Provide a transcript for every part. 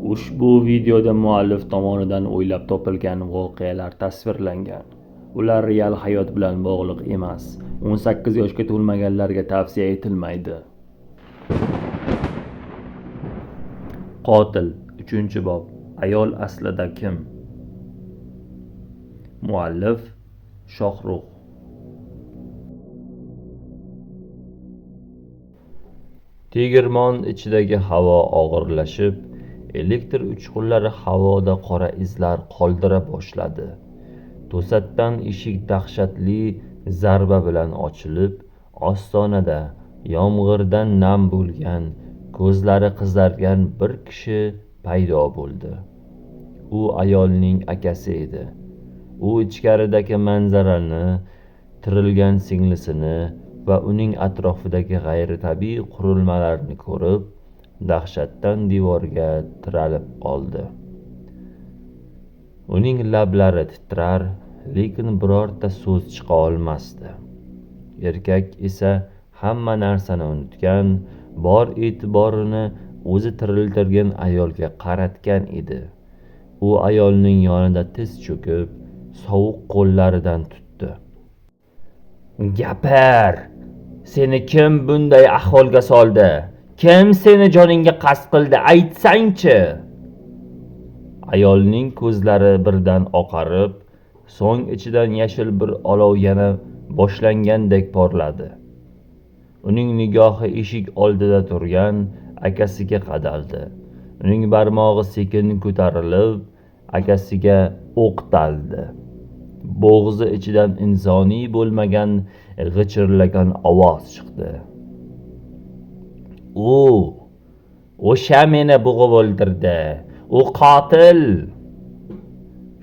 Ushbu videoda muallif tomonidan o'ylab topilgan voqealar tasvirlangan. Ular real hayot bilan bog'liq emas. 18 yoshga to'lmaganlarga tavsiya etilmaydi. Qotil 3-bob. Ayol aslida kim? Muallif Shohrux. Tegirmon ichidagi havo og'irlashib, elektr uchqunlari havoda qora izlar qoldira boshladi. To'satdan eshik dahshatli zarba bilan ochilib, ostonada yomg'irdan nam bo'lgan, ko'zlari qizargan bir kishi paydo bo'ldi. U ayolning akasi edi. U ichkaridagi manzarani, tirilgan singlisini va uning atrofidagi g'ayritabiiy qurilmalarni ko'rib, dahshatdan devorga tiralib qoldi. Uning lablari titrar, lekin birorta so'z chiqa olmasdi. Erkak esa hamma narsani unutgan, bor e'tiborini o'zi tiriltirgan ayolga qaratgan edi. U ayolning yonida tiz cho'kib, sovuq qo'llaridan tutdi. "Gapir! Seni kim bunday ahvolga soldi? Kim seni joningga qasd qildi, aytsang-chi?" Ayolning ko'zlari birdan oqarib, so'ng ichidan yashil bir olov yana boshlangandek porladi. Uning nigohi eshik oldida turgan akasiga qadaldi. Uning barmog'i sekin ko'tarilib, akasiga o'qtaldi. Bo'g'zi ichidan insoniy bo'lmagan g'ichirlagan ovoz chiqdi. "U, o'sha meni bo'g'ib o'ldirdi. U qotil!"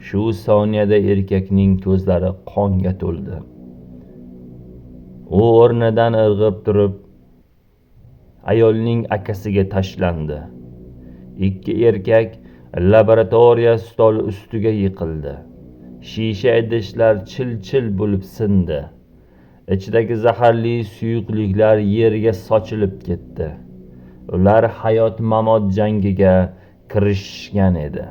Shu soniyada erkakning ko'zlari qonga to'ldi. U o'rnidan irg'ib turib, ayolning akasiga tashlandi. Ikki erkak laboratoriya stoli ustiga yiqildi. Shisha idishlar chil-chil bo'lib sindi. Ichidagi zaharli suyuqliklar yerga sochilib ketdi. Ular hayot-mamot jangiga kirishgan edi.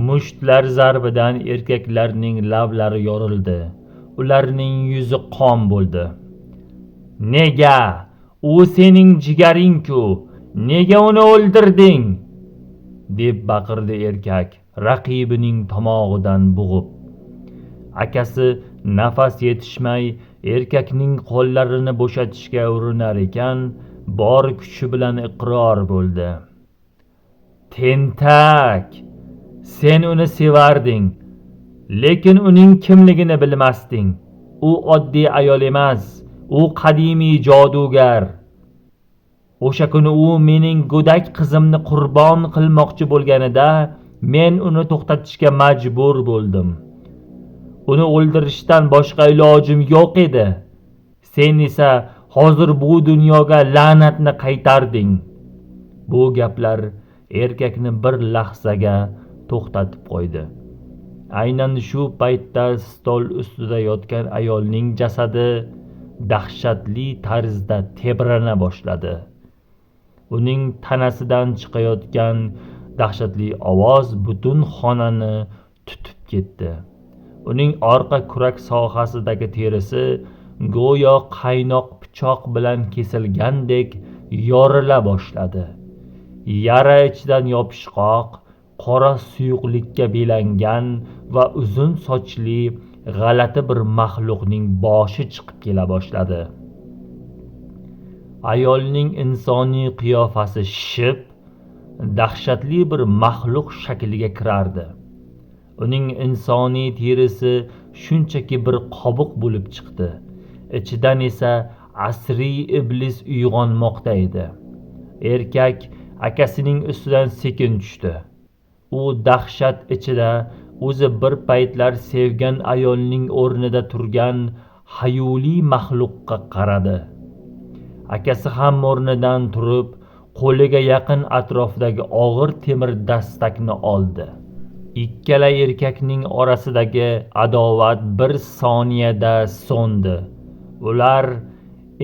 Mushtlar zarbidan erkaklarning lablari yorildi. Ularning yuzi qon bo'ldi. "Nega? U sening jigaring-ku! Nega uni o'ldirding?" deb baqirdi erkak, raqibining tomog'idan bo'g'ib. Akasi nafas yetishmay erkakning qo'llarini bo'shatishga urinar ekan, bor kuchi bilan iqror bo'ldi. "Tentak! Sen uni sevarding, lekin uning kimligini bilmasding. U oddiy ayol emas, u qadimiy jodugar. O'sha kuni u mening go'dak qizimni qurbon qilmoqchi bo'lganida, men uni to'xtatishga majbur bo'ldim. Uni o'ldirishdan boshqa ilojim yo'q edi. Sen esa hozir bu dunyoga la'natni qaytarding." Bu gaplar erkakni bir lahzaga to'xtatib qo'ydi. Aynan shu paytda stol ustida yotgan ayolning jasadi dahshatli tarzda tebrana boshladi. Uning tanasidan chiqayotgan dahshatli ovoz butun xonani tutib ketdi. Uning orqa kurak sohasidagi terisi go'yo qaynoq pichoq bilan kesilgandek yorila boshladi. Yara ichidan yopishqoq, qora suyuqlikka belangan va uzun sochli g'alati bir maxluqning boshi chiqib kela boshladi. Ayolning insoniy qiyofasi shishib, dahshatli bir maxluq shakliga kirardi. Uning insoniy terisi shunchaki bir qobiq bo'lib chiqdi. Ichidan esa asriy iblis uyg'onmoqda edi. Erkak akasining ustidan sekin tushdi. U dahshat ichida o'zi bir paytlar sevgan ayolning o'rnida turgan hayuli maxluqqa qaradi. Akasi ham o'rnidan turib, qo'liga yaqin atrofdagi og'ir temir dastakni oldi. Ikkala erkakning orasidagi adovat bir soniyada so'ndi. Ular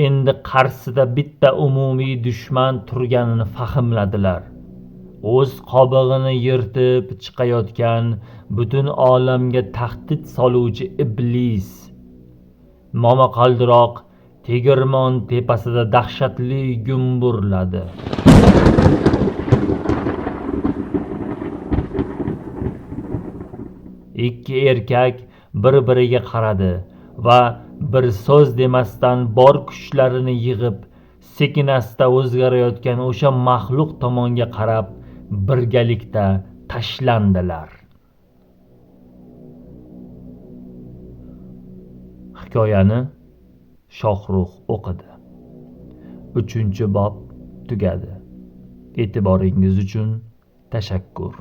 endi qarshisida bitta umumiy dushman turganini fahmladilar. O'z qobig'ini yirtib chiqayotgan, butun olamga tahdid soluvchi iblis. Momaqaldiroq tegirmon tepasida dahshatli gumburladi. Ikki erkak bir-biriga qaradi va bir so'z demasdan bor kuchlarini yig'ib, sekin-asta o'zgarayotgan o'sha maxluq tomonga qarab birgalikda tashlandilar. Hikoyani Shohrux o'qidi. 3-bob tugadi. E'tiboringiz uchun tashakkur.